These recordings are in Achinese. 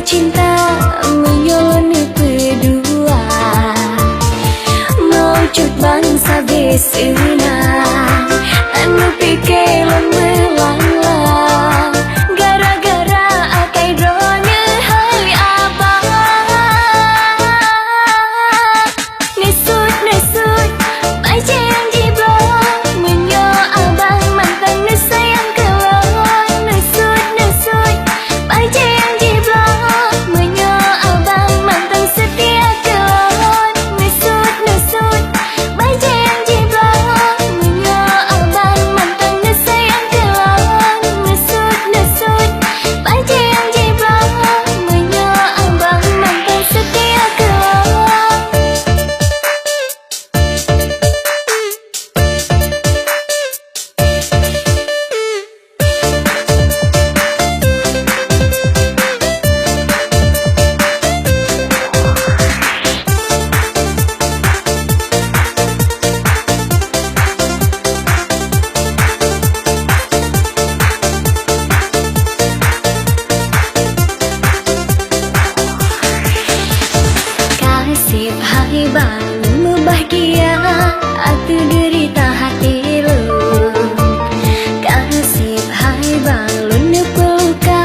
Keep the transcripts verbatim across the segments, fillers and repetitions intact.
Cinta meunyoe neupeudua, meucut bansa biasa na, anu pike lôn meulang-lang, gara-gara akai droeneuh hai abang. Neusut-neusut bajée nyang jibloe, meunyoe abang mantong neusayang keu lôn. Neusut-neusut bajée nyang jibloe, meunyoe abang mantong seutia keu lôn. Neusut-neusut bajée nyang jibloe, meunyoe abang mantong neusayang keu lôn. Neusut-neusut bajée nyang jibloe, meunyoe abang mantong seutia keu lôn. Ka sép hai bang meubahgia ateueh deurita até lôn. Ka sép hai bang lôn neupeuka,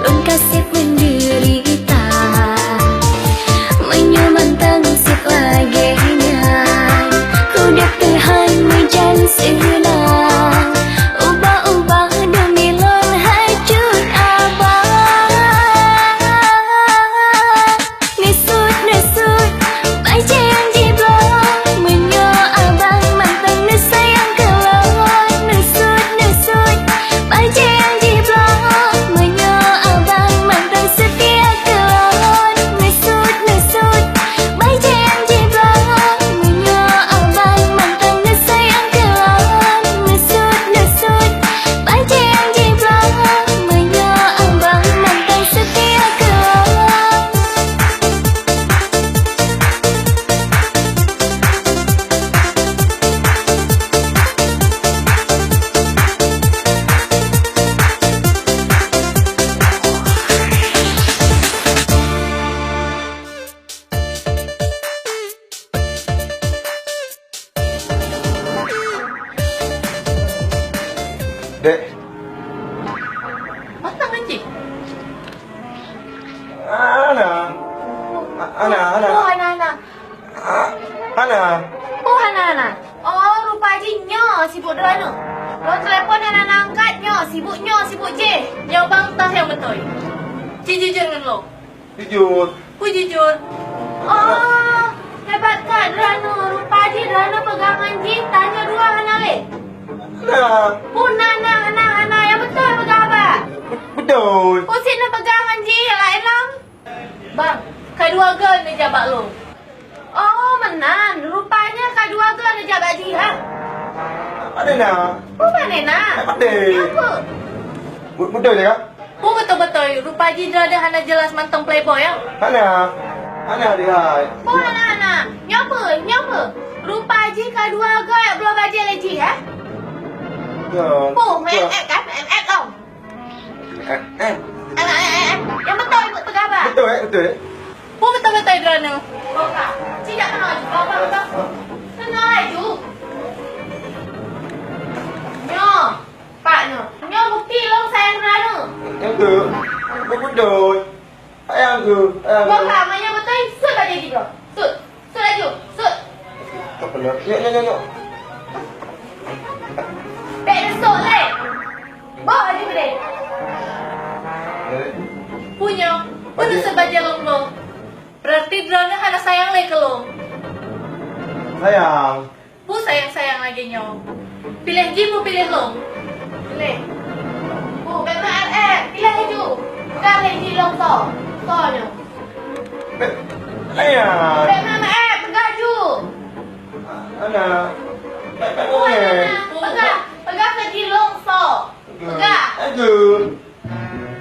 lôn ka sép meudeurita. Meunyoe mantong sép lagée nyan, udeb teuh han meujan seunang. Ubah-ubah deumi lôn hai cut abang. Neusut-neusut bajée nyang jibloe, meunyoe abang mantong neusayang keu lôn. Neusut-neusut bajée nyang jibloe, meunyoe abang mantong seutia keu lôn. Neusut-neusut bajée nyang jibloe, meunyoe abang mantong neusayang keu lôn. Neusut-neusut bajée nyang jibloe, meunyoe abang mantong seutia keu lôn. Dek. Matang kan, Cik? Ana. A-, Ana, Ana. Oh, Ana, Ana. A-, Ana. Oh, Ana, Ana. Oh, rupa jih nyoe sibuk droeneuh. Lôn telepon hana na angkat, nyoe sibuk, nyoe sibuk jih. Nyoe bang tah nyang beutôi. Ci jujur ngon lôn. Jujur. Peue jujur? Oh, hebat that droeneuh. Rupa jih droeneuh peugah ngon jih, tanyoe dua hana lé. Nah. Peue na, na, na, na, nyang beutôi peugah haba. Beutôi. Peue sit neupeugah ngon jih, nyang laén lom? Bang, ka dua goe neujak bak lôn. Oh, meunan. Rupanya ka dua goe neujak bak jih, ha? Pane na? Peue pane na? Pane. Nyan peue? Mu-, muda je, kan? Peue beutôi-beutôi, rupa jih droeneuh hana jeulaih mantong playboy, ya? Hana. Hana, dihai. Peue hana, hana? Nyoe peue? Nyoe peue? Rupa jih ka dua goe jak bloe bajée lé jih, ha? Ya. Peue, ya. Meu'et-'et kan? Meu'et-'et lom. Eh, eh. Eh, eh, eh, eh. Nyang beutôi ibu peugah haba. Beutôi, eh, beutôi, eh. Peue beutôi-beutôi droeneuh? Boka. Ci jak keunoe laju. Boka, boka. Keunoe laju. Nyoe. Pak nyoe. Nyoe bukti lôn sayang droeneuh. Beutôi. Beutôi. Sayang keuh, sayang keuh. Boka, meunyoe beutôi, sut bajée jih droe. Sut. Sut laju, sut. Tak pernah. Nyok, nyok, nyok, nyok. Bèk neusok lé. Boh laju keudeh. Eh. Peue nyoe, peue neusok bajèe lôn bloe. Berarti droeneuh hana sayang lé keu lôn. Sayang. Peue sayang-sayang lagèe nyoe? Piléh jih peue piléh lôn? Piléh. Peue, bèk meu'èt-èt. Piléh laju. Peugah lé jih lôn soe. Soe nyoe? Bèk, ayah. Bèk meu'èt-èt. Peugah laju. Ana. Bèk, bèk, bèk. Peugah, peugah lé jih lôn soe. Peugah. Aduh.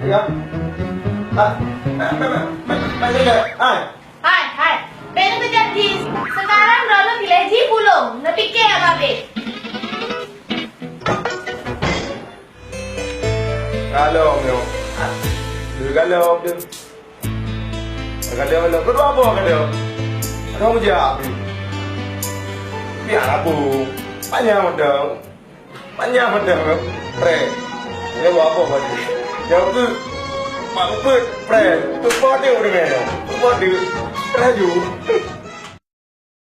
Ya. Ah, bèk, bèk, bèk, bèk, bèk, bèk. Hai. Hai, hai. Bèk neukeujak jih. Seukarang droeneuh piléh jih peue lôn. Neupiké babah. Galom nyoe. Deuh galom deuh. Kadang-kadang, "Keuduek boh kadang." Kadang mujak. Biar aku. Panyang mantong. Panyang mantong. Preh. Dia buat apa tadi? Dia tu, Pak Bukut, preh. Tu boh dia udah main. Tu boh dia. Preh ju.